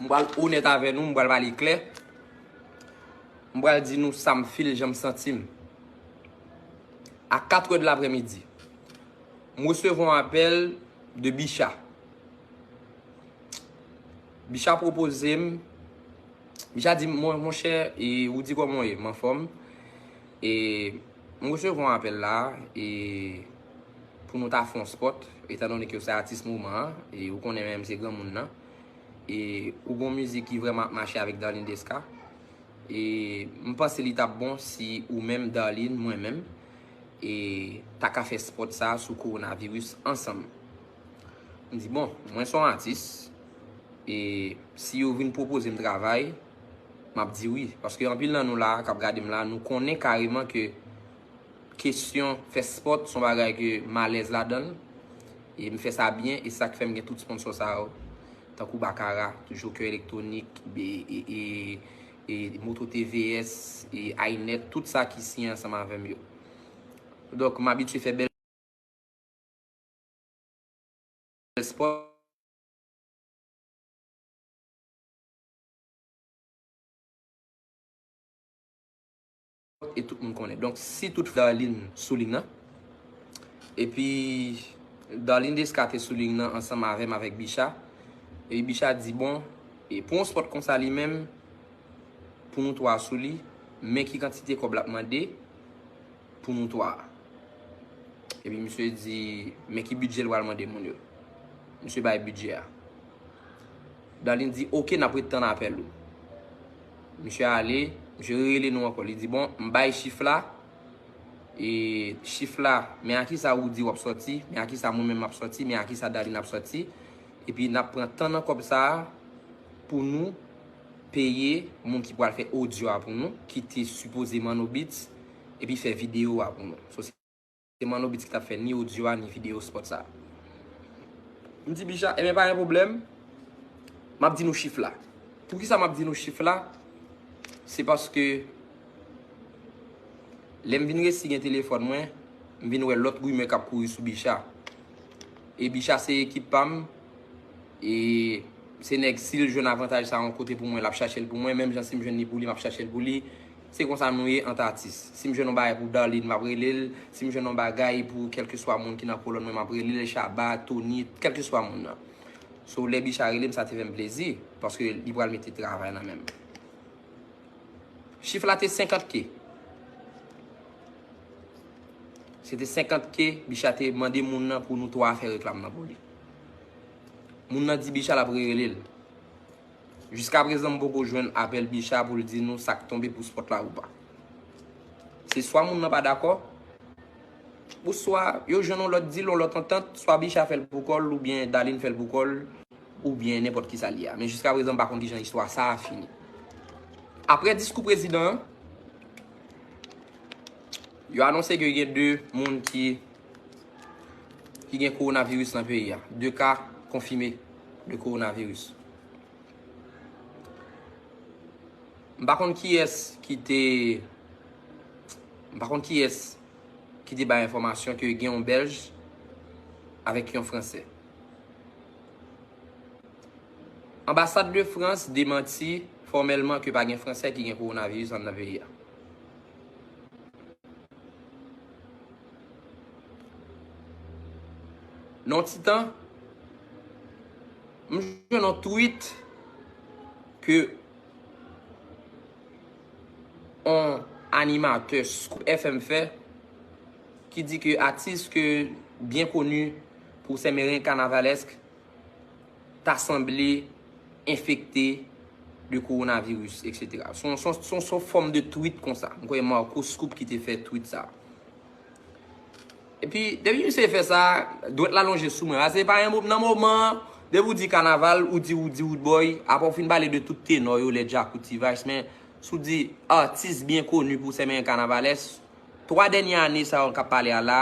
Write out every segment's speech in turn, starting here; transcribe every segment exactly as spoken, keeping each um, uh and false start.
M pral onèt avè nou, m pral pale klè. M pral di nou sa m feel, jan m santi m. A katrè de laprèmidi, m resevwa yon apèl de Bicha. Bicha pwopoze m, Bicha di m, "Mon, monchè, e, ou di kòman w ye?" M anfòm. E, m resevwa yon apèl la, e, pou nou ta fè yon spot, etandone ke w se atis moman an, e ou konnen menm se granmoun nan. E ou gon mizik ki vrèman ap mache avèk Darline Desca. E m panse li t ap bon si ou menm, Darline, mwen menm, e ta ka fè spot sa sou kowonaviris ansanm. M di, "Bon, mwen se yon atis, e si yo vin pwopoze m travay, m ap di wi." Paske anpil nan nou la, k ap gade m la, nou konnen kareman ke kesyon fè spot se yon bagay ke m alèz ladan l. E m fè sa byen, e sa k fè m gen tout sponsò sa yo. Tankou Baccarat, Joker Electronic, e, e, e, e Moto T V S, e iNet, tout sa ki siyen ansanm avè m yo. Donk, m abitye fè bèl spot. E tout moun konnen. Donk, si tout Darline sou liy nan, epi Darline Desca te sou liy nan ansanm avè m, avèk Bicha, epi Bicha di, "Bon, e pou yon spot konsa li menm, pou nou twa sou li, men ki kantite kòb l ap mande pou nou twa." Epi misye di, "Men ki bidjè l pral mande moun yo." Misye bay bidjè a. Darline di, "Oke, n ap ret tann apèl ou." Misye ale, misye rele nou ankò. Li di, "Bon, m bay chif la, e chif la, men a kisa ou di w ap sòti, men a kisa mwen menm m ap sòti, men a kisa Darline ap sòti. Epi n ap pran tan nan kòb sa a pou nou peye moun ki pral fè odyo a pou nou, ki te sipoze Manno Beats, epi fè videyo a pou nou." So, se Manno Beats ki t ap fè ni odyo a, ni videyo spot sa a. M di Bicha, "Ebyen, pa gen pwoblèm. M ap di nou chif la." Poukisa m ap di nou chif la? Se paske lè m vin resi gen telefòn mwen, m vin wè lòt rimè k ap kouri sou Bicha. E Bicha se ekip pa m, e se nèg, si l jwenn avantaj sa yon kote pou mwen, l ap chache l pou mwen, menm jan si m jwenn li pou li, m ap chache l pou li. Se konsa nou ye ant atis. Si m jwenn yon bagay pou Darline, m ap rele l. Si m jwenn yon bagay pou kèlkeswa moun ki nan kolòn mwen, m ap rele l, Shabba, Tony, kèlkeswa moun nan. So, lè Bicha rele m, sa te fè m plezi, paske li pral mete travay nan men m. Chif la te senkant K. Se te senkant K, Bicha te mande moun nan pou nou twa fè reklam nan pou li. Moun nan di Bicha l ap rerele l. Jiskaprezan, m poko jwenn apèl Bicha pou l di nou sa k tonbe pou spot la ou pa. Se swa moun nan pa dakò, oswa yo jwenn yon lòt deal, yon lòt antant, swa Bicha fè l pou kò l, oubyen Darline fè l pou kò l, oubyen nenpòt kisa l ye a. Men jiskaprezan, m pa konn kijan istwa sa a fini. Apre diskou prezidan an, yo anonse ke gen de moun ki, ki gen kowonaviris nan peyi a. De ka konfime de kowonaviris. M pa konn kiyès ki te, m pa konn kiyès ki te bay enfòmasyon ke gen yon Bèlj avèk yon Fransè. Anbasad de Frans demanti fòmèlman ke pa gen Fransè ki gen kowonaviris anndan peyi a. Nan yon ti tan, m jwenn yon tweet ke yon animatè Scoop F M fè, ki di ke atis ke byen koni pou sè meren kanavalèsk ta sanble enfekte de kowonaviris, etsetera. Se yon, se yon, se yon, se yon fòm de tweet konsa. M kwè Marco Scoop ki te fè tweet sa. Epi, depi misye fè sa, dwèt la lonje sou mwen. Paske pa yon mo-, nan moman, depi w di kanaval, ou di, ou di Roodboy, apre w fin pale de tout tenò yo, lè Djakout, T-Vice, men si w di atis byen koni pou sè meren kanavalèsk, twa dènye ane sa yo k ap pale a la,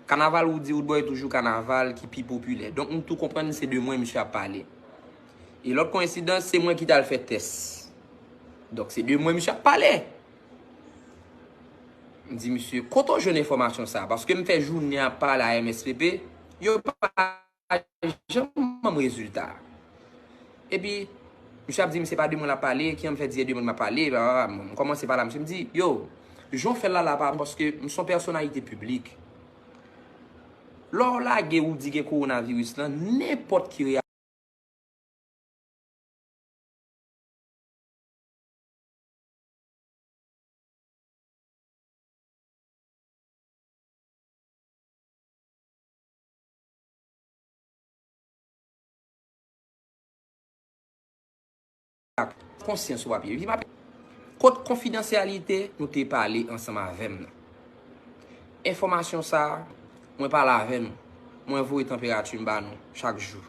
kanaval Roody Roodboy toujou kanaval ki pi popilè. Donk, m tou konprann se de mwen misye ap pale. E lòt koyensidans, se mwen ki t al fè tès. Donk, se de mwen misye ap pale. M di, "Misye, kote w jwenn enfòmasyon sa a?" Paske m fè jounen ap pale a M S P P, yo pa janm ban m rezilta. Epi, Misye ap di m se pa de mwen l ap pale, ki an m fè di e de mwen m ap pale, bla, bla, bla. M kòmanse pale a misye, m di, yo, jan w fè l la, la pa bon, paske m se yon pèsonalite piblik. Lè w lage ou di gen kowonaviris lan, nenpòt ki konsyans ou ap ye. Epi m ap, kot konfidansyalite nou te pale ansanm avè m nan. Enfòmasyon sa a, mwen pale avè nou. Mwen voye tanperati m ba nou chak jou.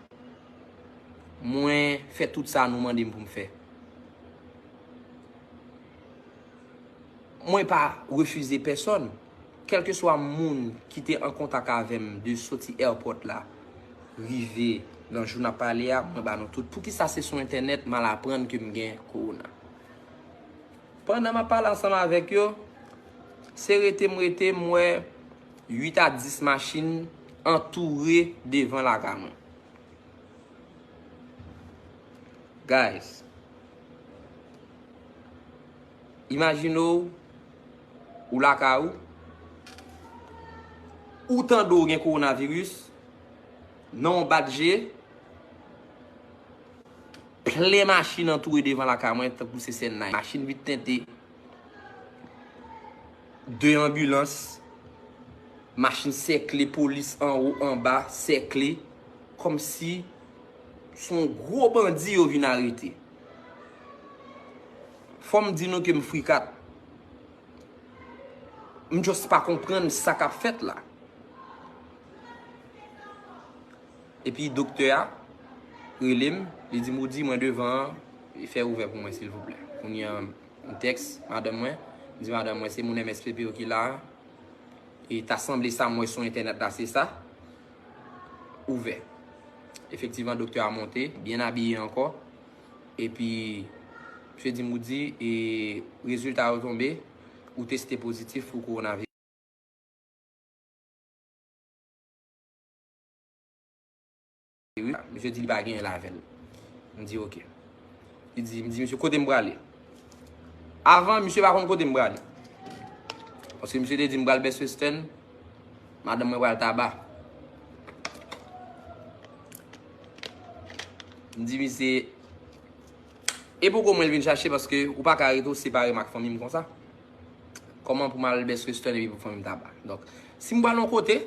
Mwen fè tout sa nou mande m pou m fè. Mwen pa refize pèsòn. Kèlkeswa moun ki te an kontak avè m de soti airport la, rive nan jou n ap pale a, mwen ba nou tout. Poukisa se sou entènèt m al aprann ke m gen kowona? Pandan m ap pale ansanm avèk yo, se rete m rete, m wè uit a dis machin antoure devan lakay mwen. Guys, imajine w, ou lakay ou, ou tande w gen kowonaviris, nan yon bat je, plen machin antoure devan lakay mwen, tankou se Sènay. Machin vit tente. De anbilans, machin sèkle, polis anwo, anba, sèkle, kòmsi se yon gwo bandi yo vin arete. Fò m di nou ke m frikat. M just pa konprann sa k ap fèt la. Epi doktè a rele m, li di m, Roody, mwen devan an, fè ouvè pou mwen, silvouplè. Kounye a, m tèks madanm mwen, m di madanm mwen, se moun M S P P yo ki la a. E ta sanble sa m wè sou entènèt la, se sa. Ouvè. Efektivman, doktè a monte, byen abiye ankò. Epi, misye di m, Roody, e rezilta yo tonbe, ou teste pozitif pou kowonaviris. Misye di li pa genyen l avè l. M di, oke. Li di, m di, misye, kote m prale? Avan, misye pa konn kote m prale. Paske misye te di m pral Best Western, madanm mwen pral Taba. M di misye, e poko mwen l vin chache, paske ou pa ka rete w separe m ak fanmi m konsa. Kòman pou m al Best Western epi pou fanmi m Taba? Donk, si m pral yon kote,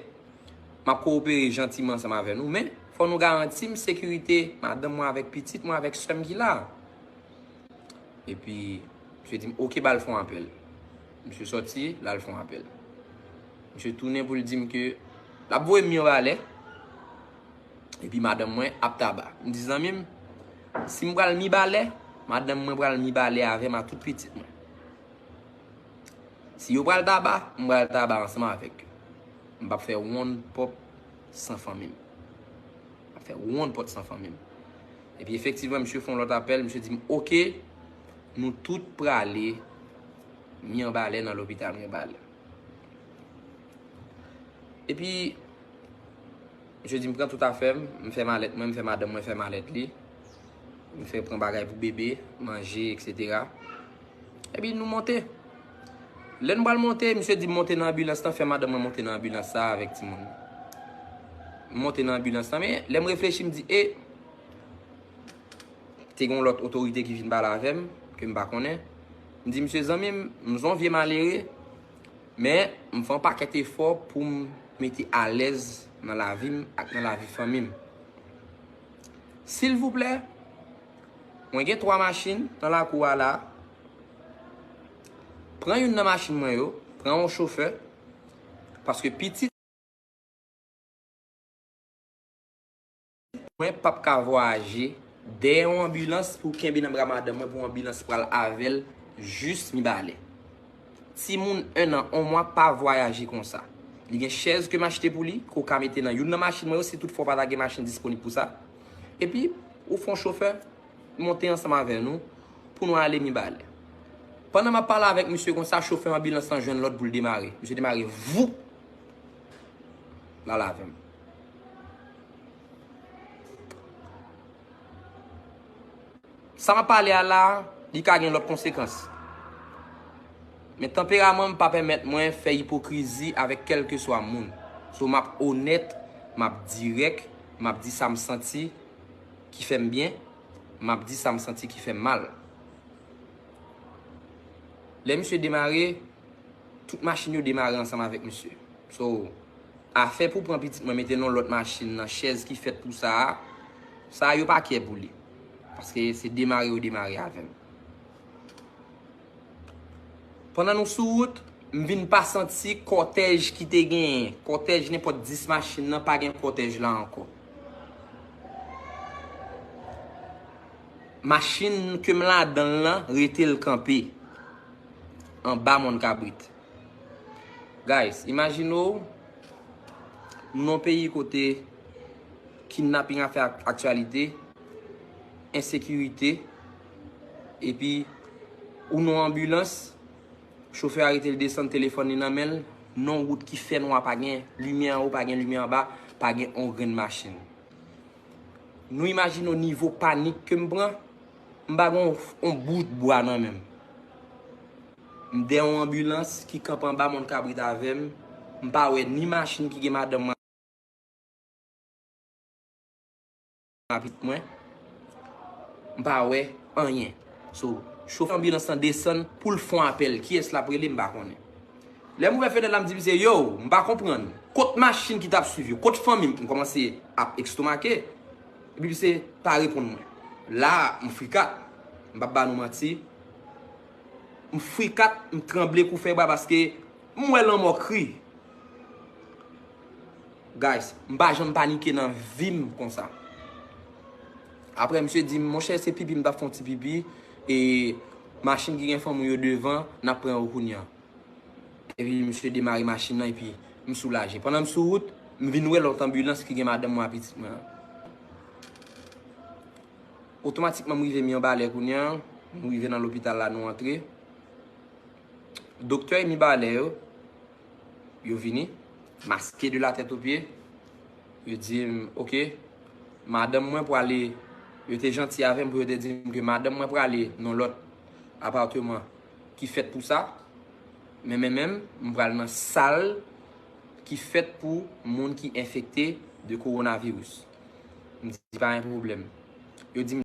m ap kowopere jantiman ansanm avè nou, men fò nou garanti m sekirite madanm mwen avèk pitit mwen avèk sè m ki la. Epi, misye di m, oke, ba l fè yon apèl. Misye sòti, l al fè yon apèl. Misye tounen pou l di m ke l ap voye m Mibalè. Epi madanm mwen ap Taba. M di, zanmi m, si m pral Mibalè, madanm mwen pral Mibalè avè m a tout pitit mwen. Si yo pral Taba, m pral Taba ansanm avèk yo. M p ap fè wonn pòp san fanmi m. M p ap fè wonn pòt san fanmi m. Epi efektivman, misye fè yon lòt apèl, misye di m, oke, nou tout prale Mibalè nan lopital Mibalè. Epi, misye di m pran tout afè m, m fè malèt mwen, m fè madanm mwen fè malèt li. M fè pran bagay pou bebe, manje, etsetera. Epi nou monte. Lè n pral monte, misye di m monte nan anbilans lan, fè madanm mwen monte nan anbilans sa avèk timoun. M monte nan anbilans lan, men lè m reflechi, m di, e, te gen yon lòt otorite ki vin pale avè m, ke m pa konnen. M di, misye, zanmi m, m se yon vye malere, men m fè yon pakèt efò pou m mete alèz nan lavi m ak nan lavi fanmi m. Silvouplè, mwen gen twa machin nan lakou a la. Pran youn nan machin mwen yo, pran yon chofè, paske pitit mwen p ap ka vwayaje dèyè yon anbilans pou kenbe nan bra madanm mwen pou anbilans pral avè l jis Mibalè. Timoun en an, yon mwa pa vwayaje konsa. Li gen chèz ke m achte pou li, ke w ka mete nan youn nan machin mwen yo, si toutfwa w pa ta gen machin disponib pou sa. Epi, ou fè yon chofè monte ansanm avè nou pou nou ale Mibalè. Pandan m ap pale avèk misye konsa, chofè anbilans lan jwenn lòd pou l demare. Misye demare, voup! L al avè m. Sa m ap pale a la, li ka gen lòt konsekans. Men tanperaman m pa pèmèt mwen fè ipokrizi avèk kèlkeswa moun. So, m ap onèt, m ap dirèk, m ap di sa m santi ki fè m byen, m ap di sa m santi ki fè m mal. Lè misye demare, tout machin yo demare ansanm avèk misye. So, afè pou pran pitit mwen mete nan lòt machin nan chèz ki fèt pou sa a, sa a yo pa kè pou li. Paske se demare yo demare avè m. Pandan nou sou wout, m vin pa santi kòtèj ki te genyen. Kòtèj nenpòt dis machin nan, pa gen kòtèj la ankò. Machin ke m ladan l lan rete l kanpe anba Mòn Kabrit. Guys, imajine w, nou nan yon peyi kote kidnaping ap fè ak-, aktyalite, ensekirite, epi ou nan yon anbilans, chofè a rete l desann telefòn li nan men l, nan yon wout ki fè nwa, pa gen limyè anwo, pa gen limyè anba, pa gen yon grenn machin. Nou imajine w nivo panik ke m pran, m pa gen yon, yon bout bwa nan men m. M dèyè yon anbilans ki kanpe anba Mòn Kabrit avè m, m pa wè ni machin ki gen madanm mwen ak pitit mwen, m pa wè anyen. So, chofè anbilans lan desann pou l fè yon apèl. Kiyès l ap rele, m pa konnen. Lè m ouvè fenèt la, m di misye, yo, m pa konprann. Kot machin ki t ap swiv yo? Kot fanmi m? M kòmanse ap estomake. Epi misye pa reponn mwen. La, m frikat. M p ap ba nou manti. M frikat, m tranble kou fèbra paske m wè lanmò kri. Guys, m pa janm panike nan vi m konsa. Apre, misye di m, monchè, se pipi, m t ap fè yon ti pipi, e machin ki gen fanm ou yo devan, n ap pran yo kounye a. Epi misye demare machin nan, epi m soulaje. Pandan m sou wout, m vin wè lòt anbilans ki gen madanm mwen ak pitit mwen an. Otomatikman, m rive Mibalè kounye a, m rive nan lopital la, nou antre. Doktè Mibalè yo, yo vini, maske de la tèt o pye. Yo di m, oke, madanm mwen prale, yo te janti avè m pou yo te di m ke madanm mwen prale nan lòt apatman ki fèt pou sa. Men, men, men, m pral nan sal ki fèt pou moun ki enfekte de kowonaviris. M di, pa gen pwoblèm. Yo di m,